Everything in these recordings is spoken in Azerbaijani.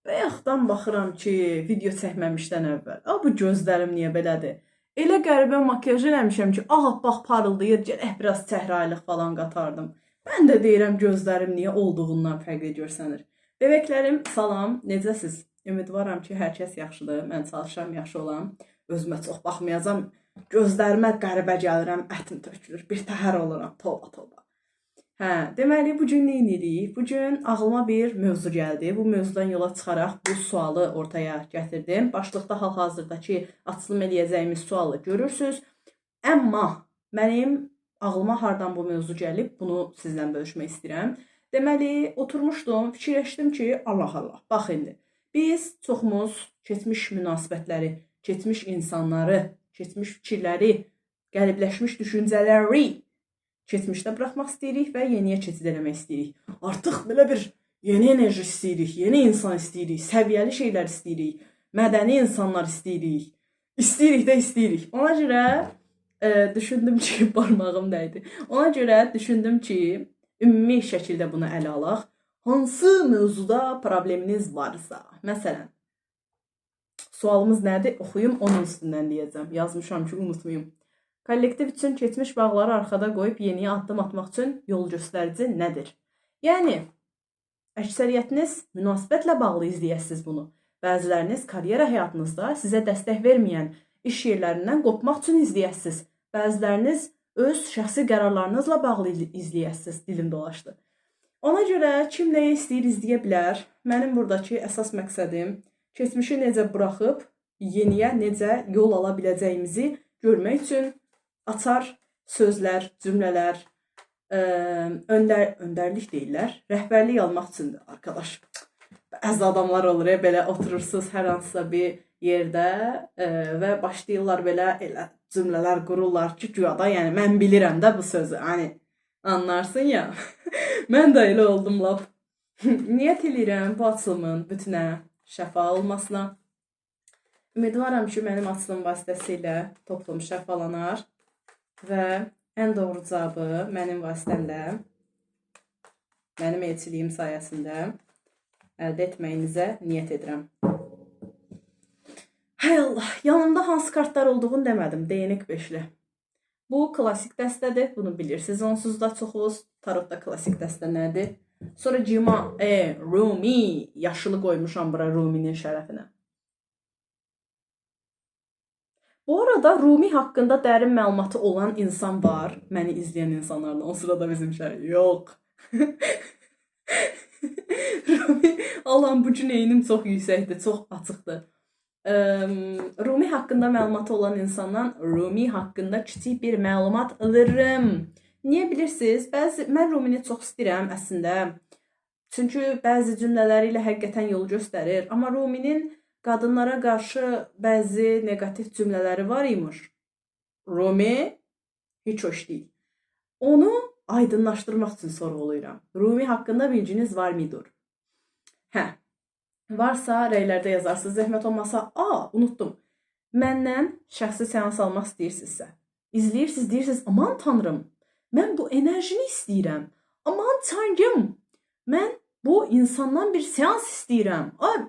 Bayaqdan baxıram ki, video çəkməmişdən əvvəl. A, bu gözlərim niyə belədir? Elə qəribə makiyaj eləmişəm ki, ağappaq parıldayır, gərək biraz səhrayılıq falan qatardım. Mən də deyirəm gözlərim niyə olduğundan fərqli görsənir. Bebəklərim, salam, necəsiz? Ümidvaram ki, hər kəs yaxşıdır. Mən çalışıram yaxşı olam. Özümə çox baxmayacam. Gözlərimə qəribə gəlirəm, ətim tökülür. Bir təhər oluram. Tövbə, tövbə. Hə, deməli bu gün nə edirik? Bu gün ağlıma bir mövzu gəldi. Bu mövzudan yola çıxaraq bu sualı ortaya gətirdim. Başlıqda hal-hazırdakı açılım eləyəcəyimiz sualı görürsüz. Amma mənim ağlıma hardan bu mövzu gəlib, bunu sizlə bölüşmək istəyirəm. Deməli, oturmuşdum, fikirləşdim ki, Allah Allah, bax indi. Biz çoxumuz keçmiş münasibətləri, keçmiş insanları, keçmiş fikirləri, qəlibləşmiş düşüncələri keçmişdə buraxmaq istəyirik və yeniyə keçid eləmək istəyirik. Artıq belə bir yeni enerji istəyirik, yeni insan istəyirik, səviyyəli şeylər istəyirik, mədəni insanlar istəyirik. İstəyirik də istəyirik. Ona görə düşündüm ki, barmağım dəydi. Ona görə düşündüm ki, ümumi şəkildə bunu ələ alaq. Hansı mövzuda probleminiz varsa, məsələn, sualımız nədir? Oxuyum, onun üstündən deyəcəm. Yazmışam ki, unutmayım. Kollektiv üçün keçmiş bağları arxada qoyub yeniyə addım atmaq üçün yol göstərici nədir? Yəni, əksəriyyətiniz münasibətlə bağlı izləyəsiniz bunu. Bəziləriniz karyera həyatınızda sizə dəstək verməyən iş yerlərindən qopmaq üçün izləyəsiniz. Bəziləriniz öz şəxsi qərarlarınızla bağlı izləyəsiniz. Dilim dolaşdı. Ona görə kim nəyə istəyir izləyə bilər. Mənim buradakı əsas məqsədim keçmişi necə buraxıb yeniyə necə yol ala biləcəyimizi görmək üçün açar sözlər, cümlələr, öndərlik deyirlər, rəhbərlik almaq üçündür arkadaş. Bəzi adamlar olur, belə oturursunuz hər hansısa bir yerdə və başlayırlar belə elə cümlələr qururlar ki, güya da, yəni mən bilirəm də bu sözü, hani anlarsın ya. Mən də elə oldum lap. Niyyət eləyirəm bu açılımın bütünə şəfa olmasına. Ümidvaram ki, mənim açılım vasitəsilə toplum şəfalanar və ən doğru cavabı mənim vasitəmlə, mənim elçiliyim sayəsində əldə etməyinizə niyyət edirəm. Hay Allah, yanımda hansı kartlar olduğunu demədim. Değnek beşli. Bu klasik dəstədir. Bunu bilirsiniz. Onsuz da çoxunuz. Tarotda klasik dəstə nədir? Sonra Cima, Rumi. Yaşılı qoymuşam bura Ruminin şərəfinə. Bu arada Rumi haqqında dərin məlumatı olan insan var. Məni izləyən insanlarla. O sırada bizim şey yox. Rumi, Allahım, bu gün eynim çox yüksəkdir, çox açıqdır. Rumi haqqında məlumatı olan insandan Rumi haqqında kiçik bir məlumat alırım. Niyə bilirsiniz? Mən Rumini çox istəyirəm əslində. Çünki bəzi cümlələri ilə həqiqətən yol göstərir. Amma Ruminin qadınlara qarşı bəzi neqativ cümlələri var imiş. Rumi heç hoş deyil. Onu aydınlaşdırmaq üçün sorğuluyuram. Rumi haqqında bilginiz var mıdır? Hə. Varsa rəylərdə yazarsınız. Zəhmət olmasa, unutdum. Məndən şəxsi seans almaq istəyirsinizsə, izləyirsiniz, deyirsiniz, aman tanrım, mən bu enerjini istəyirəm. Aman tanrım, mən bu insandan bir seans istəyirəm. Ay,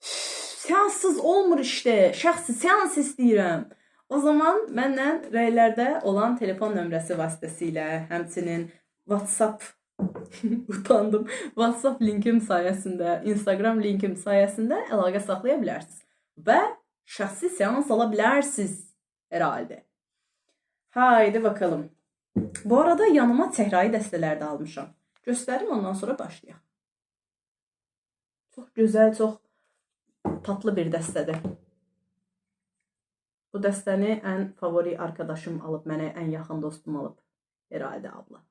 seanssız olmur işte, şəxsi seans istəyirəm. O zaman mənlə rəylərdə olan telefon nömrəsi vasitəsilə, həmçinin WhatsApp utandım. WhatsApp linkim sayəsində, Instagram linkim sayəsində əlaqə saxlaya bilərsiniz və şəxsi seans ala bilərsiniz herhalde. Haydi bakalım. Bu arada yanıma səhrayı dəstələr də almışam. Göstərim, ondan sonra başlayaq. Çox gözəl, çox tatlı bir dəstədir. Bu dəstəni ən favori arkadaşım alıb, mənə ən yaxın dostum alıb. Herhalde abla.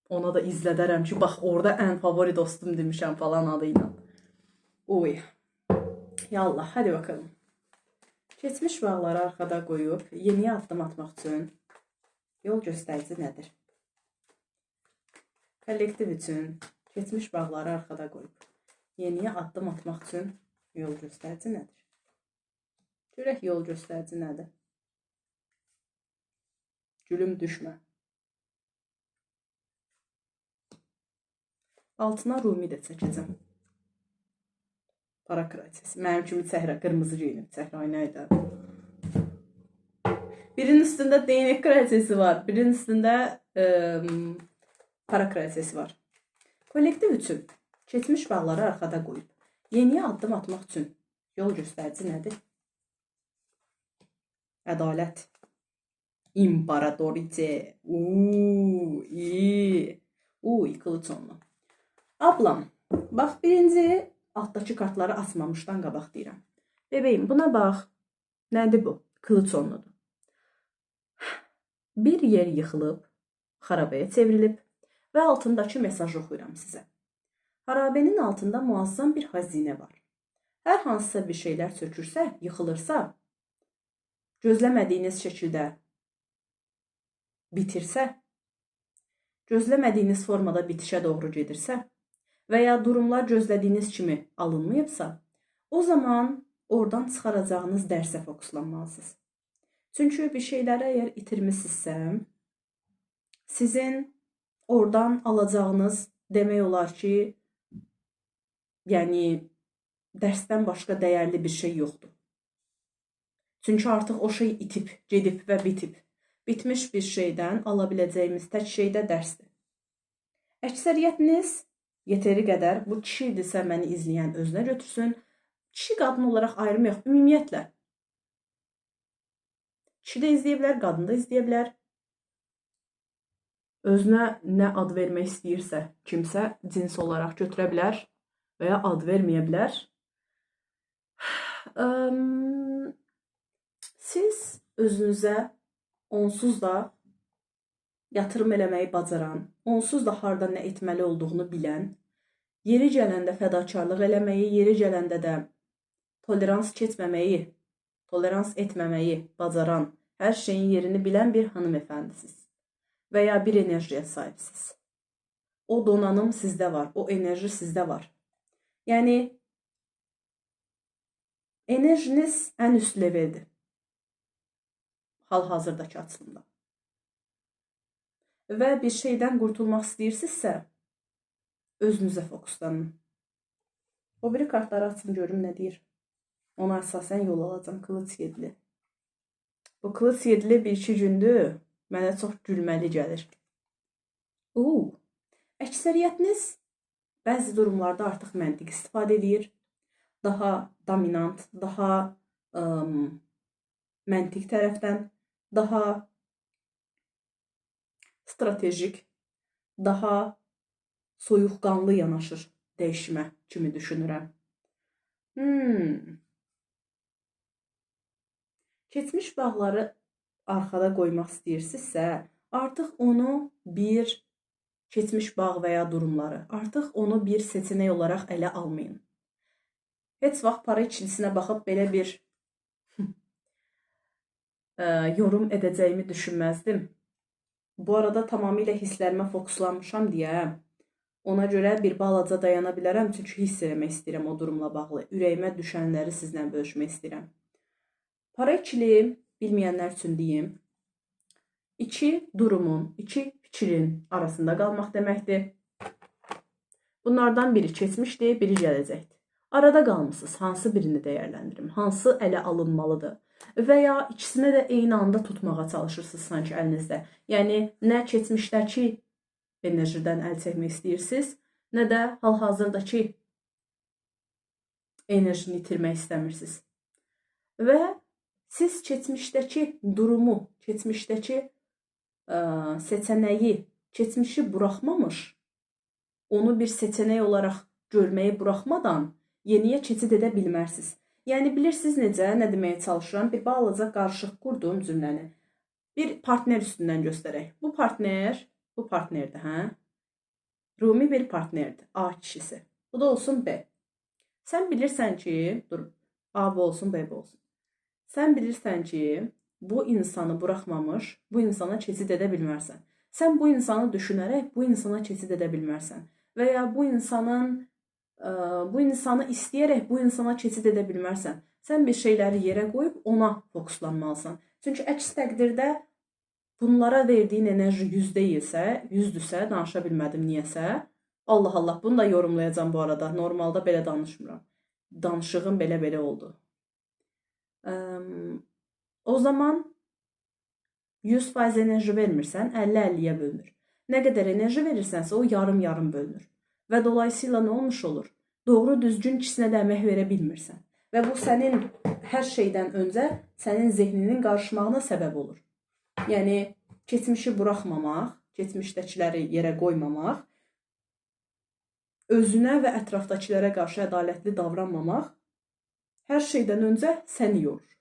Ona da izlədərəm ki, bax orada ən favori dostum demişəm falan adı ilə. Uy. Yallah, hadi bakalım. Keçmiş bağları arxada qoyub yeniyə addım atmaq üçün yol göstərici nədir? Kollektiv üçün keçmiş bağları arxada qoyub yeniyə addım atmaq üçün yol göstərici nədir? Görək yol göstərici nədir? Gülüm düşmə. Altına Rumi də çəkəcəm. Para kraliçesi. Mənim kimi çəhra, qırmızı geyinib, çəhrayı nə idi? Birinin üstündə değnek kraliçesi var. Birinin üstündə para kraliçesi var. Kollektiv üçün keçmiş bağları arxada qoyub yeniyə addım atmaq üçün yol göstərici nədir? Ədalət. İmparatoriçe. Uuu, iyi. Uy, kılıç onlu. Ablam, bax birinci altdakı kartları açmamışdan qabaq deyirəm. Bebeğim, buna bax. Nədir bu? Kılıç onludur. Bir yer yıxılıb, xarabəyə çevrilib və altındakı mesajı oxuyuram sizə. Xarabənin altında muazzam bir xəzinə var. Hər hansısa bir şeylər çökürsə, yıxılırsa, gözləmədiyiniz şəkildə bitirsə, gözləmədiyiniz formada bitişə doğru gedirsə və ya durumlar gözlədiyiniz kimi alınmayıbsa, o zaman oradan çıxaracağınız dərsə fokuslanmalısınız. Çünki bir şeyləri əgər itirmisinizsə, sizin oradan alacağınız demək olar ki, yəni dərsdən başqa dəyərli bir şey yoxdur. Çünki artıq o şey itib, gedib və bitib. Bitmiş bir şeydən ala biləcəyimiz tək şey də dərsdir. Əksəriyyətiniz yeteri qədər bu kişi idisə məni izləyən özünə götürsün. Kişi qadın olaraq ayırmayaq ümumiyyətlə. Kişi də izləyə bilər, qadın da izləyə bilər. Özünə nə ad vermək istəyirsə, kimsə cins olaraq götürə bilər və ya ad verməyə bilər. Siz özünüzə onsuz da yatırım eləməyi bacaran, onsuz da harda nə etməli olduğunu bilən, yeri gələndə fədakarlıq eləməyi, yeri gələndə də tolerans keçməməyi, tolerans etməməyi bacaran, hər şeyin yerini bilən bir hanımefəndisiz və ya bir enerjiyə sahibsiz. O donanım sizdə var, o enerji sizdə var. Yəni, enerjiniz ən üst leveldir. Hal-hazırdakı açılımda. Və bir şeydən qurtulmaq istəyirsinizsə, özünüzə fokuslanın. O biri kartları açım görüm nə deyir. Ona əsasən yol alacağam. Kılıç yedili. Bu kılıç yedili bir-iki gündür mənə çox gülməli gəlir. Əksəriyyətiniz bəzi durumlarda artıq məntiq istifadə edir. Daha dominant, daha məntiq tərəfdən, daha stratejik, daha soyuqqanlı yanaşır dəyişimə kimi düşünürəm. Keçmiş bağları arxada qoymaq istəyirsinizsə, artıq onu bir keçmiş bağ və ya durumları, artıq onu bir seçenek olaraq ələ almayın. Heç vaxt para ikilisinə baxıb belə bir yorum edəcəyimi düşünməzdim. Bu arada tamamilə hisslərimə fokuslanmışam deyə ona görə bir balaca dayana bilərəm, çünki hiss eləmək istəyirəm o durumla bağlı. Ürəyimə düşənləri sizlə bölüşmək istəyirəm. Para ikili bilməyənlər üçün deyim. İki durumun, iki fikrin arasında qalmaq deməkdir. Bunlardan biri keçmişdir, biri gələcəkdir. Arada qalmısınız. Hansı birini dəyərləndirim? Hansı ələ alınmalıdır? Və ya ikisini də eyni anda tutmağa çalışırsınız sanki əlinizdə. Yəni, nə keçmişdəki enerjidən əl çəkmək istəyirsiniz, nə də hal-hazırdakı enerjini itirmək istəmirsiniz. Və siz keçmişdəki durumu, keçmişdəki seçənəyi, keçmişi buraxmamış, onu bir seçənək olaraq görməyi buraxmadan yeniyə keçid edə bilmərsiniz. Yəni, bilirsiniz necə, nə deməyə çalışıram? Bir balaca qarışıq qurdum cümləni. Bir partner üstündən göstərək. Bu partner, bu partnerdir, hə? Rumi bir partnerdir, A kişisi. Bu da olsun B. Sən bilirsən ki, dur, A bu olsun, B bu olsun. Sən bilirsən ki, bu insanı buraxmamış, bu insana keçid edə bilmərsən. Sən bu insanı düşünərək bu insana keçid edə bilmərsən. Və ya bu insanın bu insanı istəyərək bu insana keçid edə bilmərsən. Sən bir şeyləri yerə qoyub ona fokuslanmalısan. Çünki əks təqdirdə bunlara verdiyin enerji 100 deyilsə, 100-dürsə, danışa bilmədim niyəsə. Allah Allah, bunu da yorumlayacağam bu arada. Normalda belə danışmıram. Danışığım belə-belə oldu. O zaman 100% enerji vermirsən, 50-50-yə bölünür. Nə qədər enerji verirsənsə, o yarım-yarım bölünür. Və dolayısıyla nə olmuş olur? Doğru düzgün ikisinə də əmək verə bilmirsən. Və bu sənin hər şeydən öncə sənin zehninin qarışmağına səbəb olur. Yəni, keçmişi buraxmamaq, keçmişdəkiləri yerə qoymamaq, özünə və ətrafdakılara qarşı ədalətli davranmamaq hər şeydən öncə səni yorur.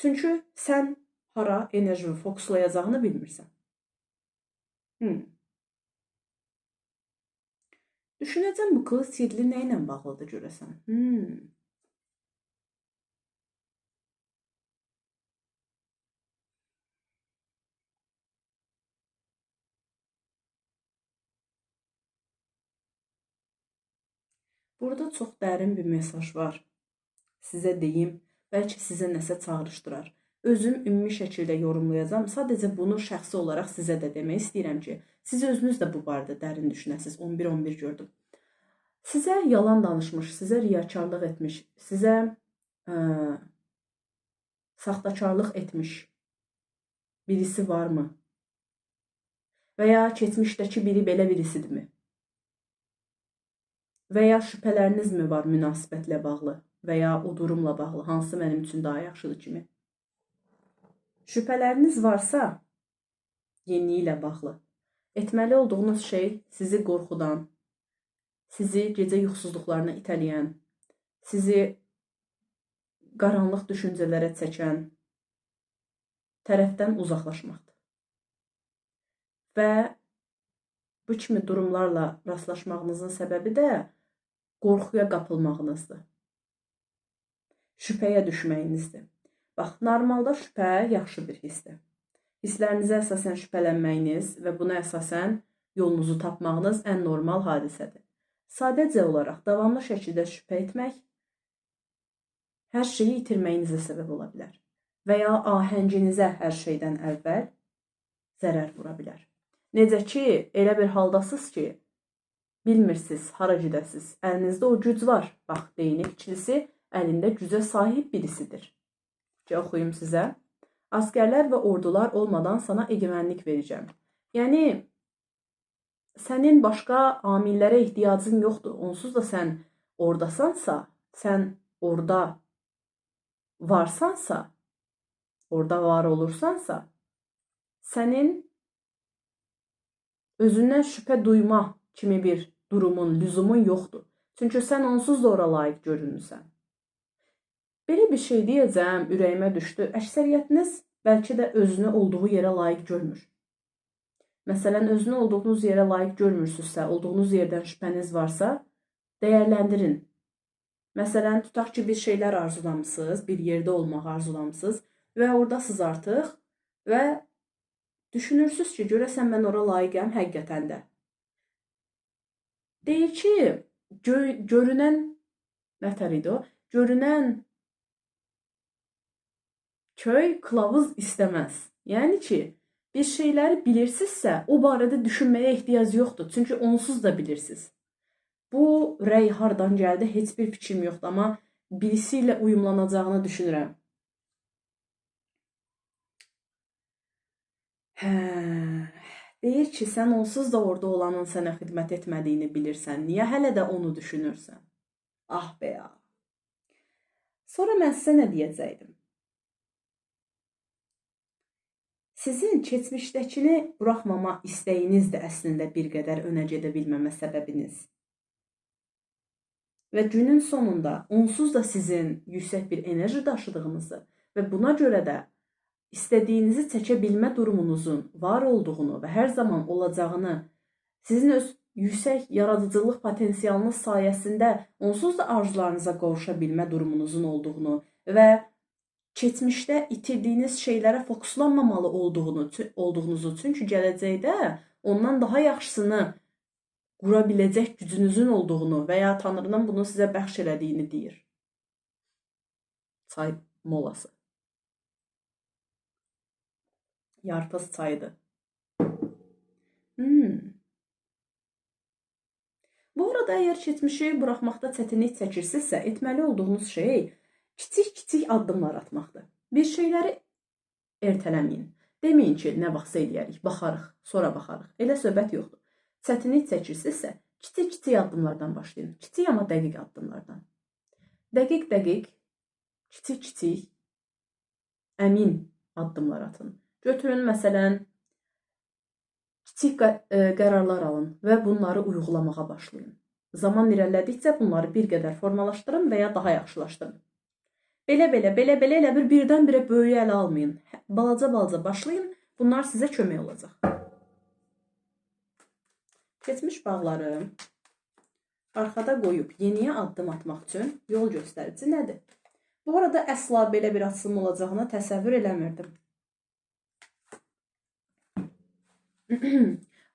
Çünki sən hara enerjini fokuslayacağını bilmirsən. Düşünəcəm bu qılıc yedli nə ilə bağlıdır görəsən? Burada çox dərin bir mesaj var. Sizə deyim, bəlkə sizə nəsə çağrışdırar. Özüm ümumi şəkildə yorumlayacağam. Sadəcə bunu şəxsi olaraq sizə də demək istəyirəm ki, siz özünüz də bu barədə dərin düşünəsiniz. 11-11 gördüm. Sizə yalan danışmış, sizə riyakarlıq etmiş, sizə saxtakarlıq etmiş birisi varmı? Və ya keçmişdəki biri belə birisidirmi? Və ya şübhələriniz mi var münasibətlə bağlı və ya o durumla bağlı, hansı mənim üçün daha yaxşıdır kimi? Şübhələriniz varsa, yeniliyi ilə bağlı, etməli olduğunuz şey sizi qorxudan, sizi gecə yuxusuzluqlarına itələyən, sizi qaranlıq düşüncələrə çəkən tərəfdən uzaqlaşmaqdır. Və bu kimi durumlarla rastlaşmağınızın səbəbi də qorxuya qapılmağınızdır. Şübhəyə düşməyinizdir. Bax, normalda şübhə yaxşı bir hissdir. Hisslərinizə əsasən şübhələnməyiniz və buna əsasən yolunuzu tapmağınız ən normal hadisədir. Sadəcə olaraq davamlı şəkildə şübhə etmək hər şeyi itirməyinizə səbəb ola bilər və ya ahənginizə hər şeydən əvvəl zərər vura bilər. Necə ki, elə bir haldasınız ki, bilmirsiniz, hara gedəsiniz. Əlinizdə o güc var. Bax, değnek ikilisi əlində gücə sahib birisidir. Ki, oxuyum sizə. Askerlər və ordular olmadan sana egemenlik verəcəm. Yəni, sənin başqa amillərə ehtiyacın yoxdur. Onsuz da sən oradasansa, sən orada varsansa, orada var olursansa, sənin özündən şübhə duyma kimi bir durumun, lüzumun yoxdur. Çünki sən onsuz da ora layiq görünmüsən. Belə bir şey deyəcəm, ürəyimə düşdü. Əksəriyyətiniz bəlkə də özünü olduğu yerə layiq görmür. Məsələn, özünü olduğunuz yerə layiq görmürsünüzsə, olduğunuz yerdən şübhəniz varsa, dəyərləndirin. Məsələn, tutaq ki, bir şeylər arzulamısınız, bir yerdə olmağı arzulamısınız və oradasınız artıq və düşünürsünüz ki, görəsən mən ora layiqəm həqiqətən də. Deyir ki, görünən, nətər idi o? Görünən köy kılavuz istəməz. Yəni ki, bir şeyləri bilirsinizsə, o barədə düşünməyə ehtiyac yoxdur. Çünki onsuz da bilirsiniz. Bu rəy hardan gəldi, heç bir fikrim yoxdur, amma birisi ilə uyumlanacağını düşünürəm. Hə, deyir ki, sən onsuz da orada olanın sənə xidmət etmədiyini bilirsən. Niyə hələ də onu düşünürsən? Ah be ya. Sonra mən sizə nə deyəcəkdim? Sizin keçmişdəkini buraxmama istəyiniz də əslində bir qədər önə gedə bilməmə səbəbiniz. Və günün sonunda onsuz da sizin yüksək bir enerji daşıdığınızı və buna görə də istədiyinizi çəkə bilmə durumunuzun var olduğunu və hər zaman olacağını, sizin öz yüksək yaradıcılıq potensialınız sayəsində onsuz da arzularınıza qovuşa bilmə durumunuzun olduğunu və keçmişdə itirdiyiniz şeylərə fokuslanmamalı olduğunuzu, çünki gələcəkdə ondan daha yaxşısını qura biləcək gücünüzün olduğunu və ya Tanrının bunu sizə bəxş elədiyini deyir. Çay molası. Yarpız çayıdır. Bu arada əgər keçmişi buraxmaqda çətinlik çəkirsinizsə, etməli olduğunuz şey kiçik-kiçik addımlar atmaqdır. Bir şeyləri ertələməyin. Deməyin ki, nə vaxtsa eləyərik, baxarıq, sonra baxarıq. Elə söhbət yoxdur. Çətinlik çəkirsinizsə, kiçik-kiçik addımlardan başlayın. Kiçik amma dəqiq addımlardan. Dəqiq-dəqiq, kiçik-kiçik, əmin addımlar atın. Götürün, məsələn, kiçik qərarlar alın və bunları uyğulamağa başlayın. Zaman irəlilədikcə bunları bir qədər formalaşdırın və ya daha yaxşılaşdırın. Belə-belə, elə bir birdən-birə böyüyü ələ almayın. Balaca-balaca başlayın, bunlar sizə kömək olacaq. Keçmiş bağları arxada qoyub yeniyə addım atmaq üçün yol göstərici nədir? Bu arada əsla belə bir açılım olacağını təsəvvür eləmirdim.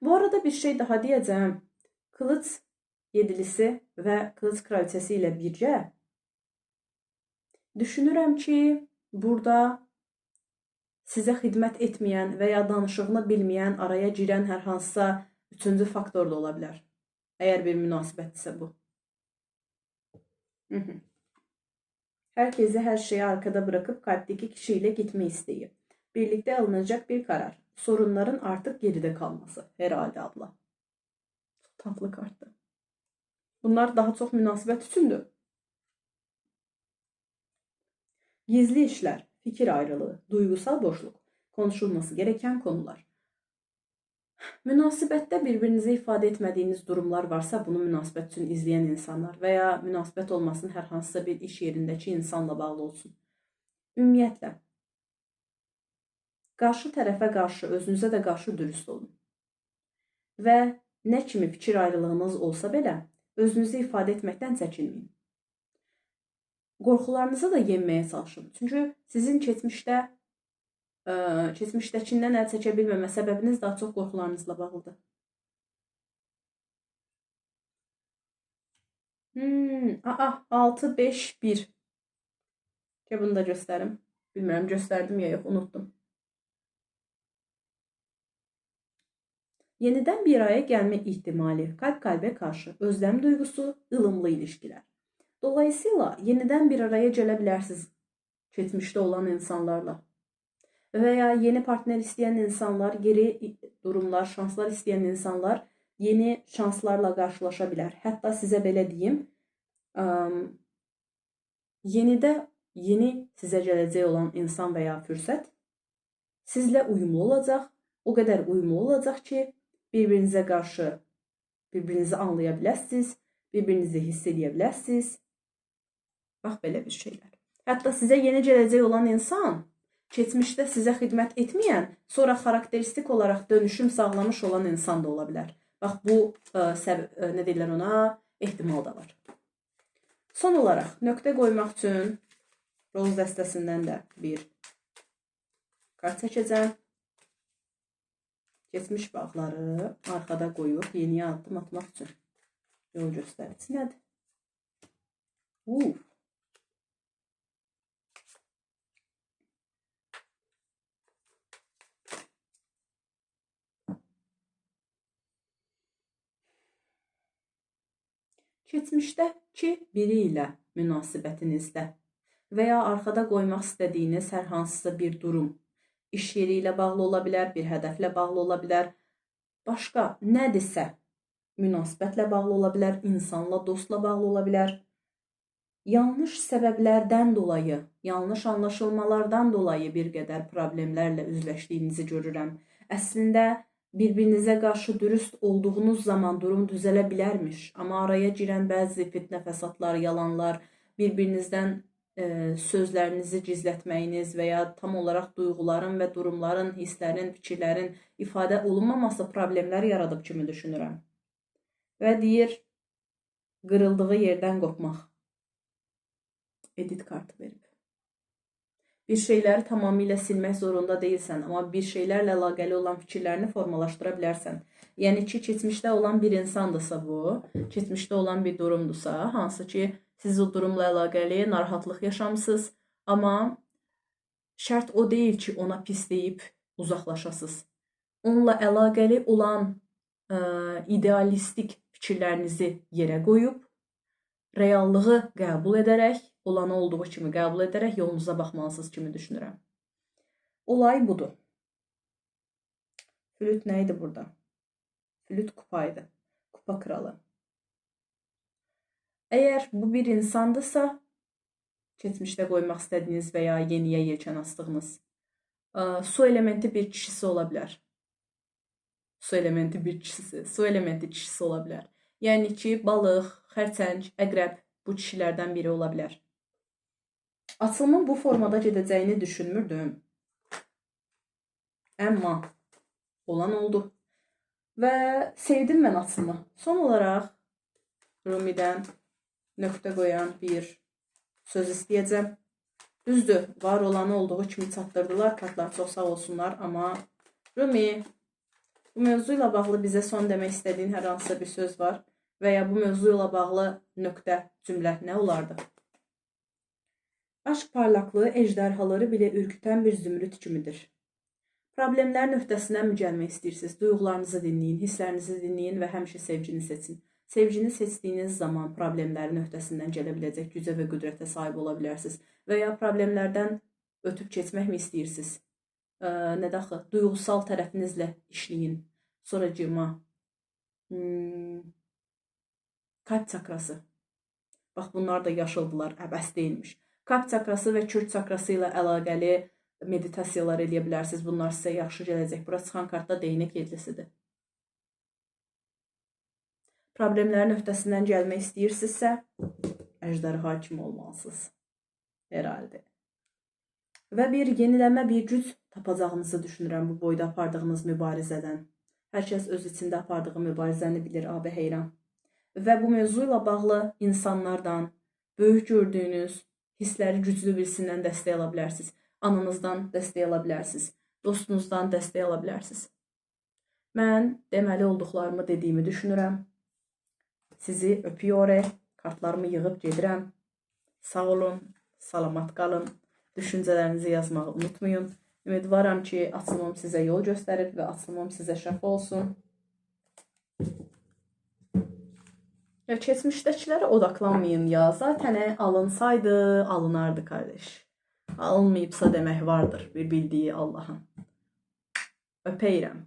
Bu arada bir şey daha deyəcəm. Kılıc yedilisi və kılıc kraliçəsi ilə birgə düşünürəm ki, burada sizə xidmət etməyən və ya danışığını bilməyən, araya girən hər hansısa üçüncü faktor da ola bilər. Əgər bir münasibətdirsə bu. Herkesi her şeyi arkada bırakıp kalpteki kişiyle gitme isteği. Birlikte alınacak bir karar. Sorunların artık geride kalması. Herhalde abla. Çok tatlı karttı. Bunlar daha çox münasibət üçündür. Gizli işler, fikir ayrılığı, duygusal boşluk, konuşulması gereken konular. Münasibətdə bir-birinizə ifadə etmədiyiniz durumlar varsa, bunu münasibət üçün izləyən insanlar və ya münasibət olmasın hər hansısa bir iş yerindəki insanla bağlı olsun. Ümumiyyətlə, qarşı tərəfə qarşı, özünüzə də qarşı dürüst olun. Və nə kimi fikir ayrılığınız olsa belə, özünüzü ifadə etməkdən çəkinməyin. Qorxularınızı da yenməyə çalışın. Çünki sizin keçmişdəkindən əl çəkə bilməmə səbəbiniz daha çox qorxularınızla bağlıdır. 6, 5, 1. Ki, bunu da göstərim. Bilmirəm, göstərdim ya yox, unutdum. Yeniden bir araya gelme ihtimali, kalp kalbe karşı, özlem duygusu, ılımlı ilişkiler. Dolayısıyla yeniden bir araya gələ bilərsiniz keçmişdə olan insanlarla. Veya yeni partner isteyen insanlar, geri durumlar, şanslar isteyen insanlar yeni şanslarla qarşılaşa bilər. Hətta sizə belə deyim, yeni sizə gələcək olan insan və ya fürsət sizlə uyumlu olacaq. O qədər uyumlu olacaq ki, bir-birinizə qarşı bir-birinizi anlaya biləsiniz, bir-birinizi hiss edə biləsiniz. Bax, belə bir şeylər. Hətta sizə yeni gələcək olan insan, keçmişdə sizə xidmət etməyən, sonra xarakteristik olaraq dönüşüm sağlamış olan insan da ola bilər. Bax, bu, nə deyirlər ona, ehtimal da var. Son olaraq, nöqtə qoymaq üçün roz dəstəsindən də bir kart çəkəcəm. Keçmiş bağları arxada qoyub yeniyə addım atmaq üçün yol göstəricisi nədir? Keçmişdəki biri ilə münasibətinizdə və ya arxada qoymaq istədiyiniz hər hansısa bir durum, iş yeri ilə bağlı ola bilər, bir hədəflə bağlı ola bilər, başqa nədirsə münasibətlə bağlı ola bilər, insanla, dostla bağlı ola bilər. Yanlış səbəblərdən dolayı, yanlış anlaşılmalardan dolayı bir qədər problemlərlə üzləşdiyinizi görürəm. Əslində, bir-birinizə qarşı dürüst olduğunuz zaman durum düzələ bilərmiş. Amma araya girən bəzi fitnə fəsadlar, yalanlar, bir-birinizdən sözlərinizi gizlətməyiniz və ya tam olaraq duyğuların və durumların, hisslərin, fikirlərin ifadə olunmaması problemlər yaradıb kimi düşünürəm. Və deyir, qırıldığı yerdən qopmaq. Edit kartı verib. Bir şeyləri tamamilə silmək zorunda deyilsən, amma bir şeylərlə əlaqəli olan fikirlərini formalaşdıra bilərsən. Yəni ki, keçmişdə olan bir insandırsa bu, keçmişdə olan bir durumdursa, hansı ki, siz o durumla əlaqəli narahatlıq yaşamısınız, amma şərt o deyil ki, ona pis deyib uzaqlaşasınız. Onunla əlaqəli olan idealistik Fikirlərinizi yerə qoyub, reallığı qəbul edərək, olanı olduğu kimi qəbul edərək yolunuza baxmalısınız kimi düşünürəm. Olay budur. Flüt nə idi burada? Flüt kupaydı. Kupa kralı. Əgər bu bir insandısa, keçmişdə qoymaq istədiyiniz və ya yeniyə yelkən asdığınız, su elementi bir kişisi ola bilər. Su elementi bir kişisi, su elementi kişisi ola bilər. Yəni ki, balıq, xərçəng, əqrəb bu kişilərdən biri ola bilər. Açılımın bu formada gedəcəyini düşünmürdüm. Amma olan oldu. Və sevdim mən açılımı. Son olaraq Rumidən nöqtə qoyan bir söz istəyəcəm. Düzdür, var olanı olduğu kimi çatdırdılar. Kartlar çox sağ olsunlar. Amma Rumi, bu mövzu ilə bağlı bizə son demək istədiyin hər hansısa bir söz var və ya bu mövzu ilə bağlı nöqtə, cümlə nə olardı? Aşk parlaklığı ejderhaları belə ürkütən bir zümrüt kimidir. Problemlərin öhdəsindən mi gəlmək istəyirsiniz? Duyğularınızı dinləyin, hisslərinizi dinləyin və həmişə sevgini seçin. Sevgini seçdiyiniz zaman problemlərin öhdəsindən gələ biləcək gücə və qüdrətə sahib ola bilərsiniz. Və ya problemlərdən ötüb keçməkmi istəyirsiniz? Nə daxı? Duyğusal tərəfinizlə işləyin. Sonracığıma kalp çakrası. Bax, bunlar da yaşıldılar, əbəs deyilmiş. Kalp çakrası və kök çakrası ilə əlaqəli meditasiyalar eləyə bilərsiniz. Bunlar sizə yaxşı gələcək. Bura çıxan kartda değnək yedlisidir. Problemlərin öhdəsindən gəlmək istəyirsinizsə, əjdarha kimi olmalısınız. Herhalde. Və bir yenilənmə, bir güc tapacağınızı düşünürəm bu boyda apardığınız mübarizədən. Hər kəs öz içində apardığı mübarizəni bilir, abə heyran. Və bu mövzu ilə bağlı insanlardan, böyük gördüyünüz hissləri güclü birisindən dəstək ala bilərsiniz. Ananızdan dəstək ala bilərsiniz. Dostunuzdan dəstək ala bilərsiniz. Mən deməli olduqlarımı dediyimi düşünürəm. Sizi öpüyorum. Kartlarımı yığıb gedirəm. Sağ olun, salamat qalın. Düşüncələrinizi yazmağı unutmayın. Ümidvaram ki, açılımım sizə yol göstərib və açılımım sizə şəfa olsun. Ya keçmişdəkilərə odaklanmayın ya. Zaten alınsaydı alınardı kardeş. Alınmayıbsa demək vardır bir bildiyi Allahın. Öpeyirəm.